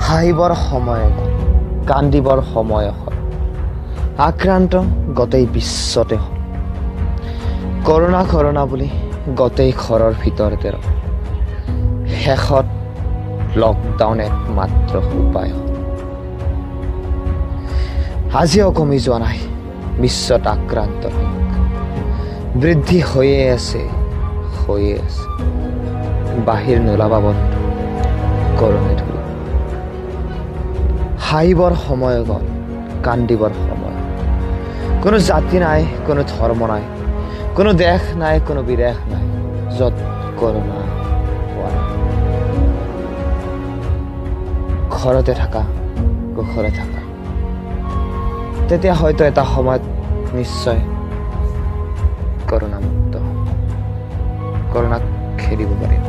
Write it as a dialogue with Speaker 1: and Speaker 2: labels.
Speaker 1: হাঁহিবৰ সময় গ'ল, কান্দিবৰ সময় হ'ল। আক্ৰান্ত গোটেই বিশ্বতে হ'ল। কৰোণা কৰোণা বুলি গোটেই ঘৰৰ ভিতৰতে ৰ'ল। শেষত লকডাউন একমাত্ৰ উপায় হ'ল। আজিও কমি যোৱা নাই বিশ্বত আক্ৰান্তৰ সংখ্যা, বৃদ্ধি হৈয়ে আছে, হৈয়ে আছে। বাহিৰ নোলাবা বন্ধু, কৰোণাই ধৰিব। হাঁহিবৰ সময় গ'ল, কান্দিবৰ সময়। কোনো জাতি নাই, কোনো ধৰ্ম নাই, কোনো দেশ নাই, কোনো বিদেশ নাই য'ত কৰোণা হোৱা নাই। ঘৰতে থাকা, কুশলে থাকা, তেতিয়া হয়তো এটা সময়ত নিশ্চয় কৰোণা মুক্ত হ'ম, কৰোণাক খেদিব পাৰিম।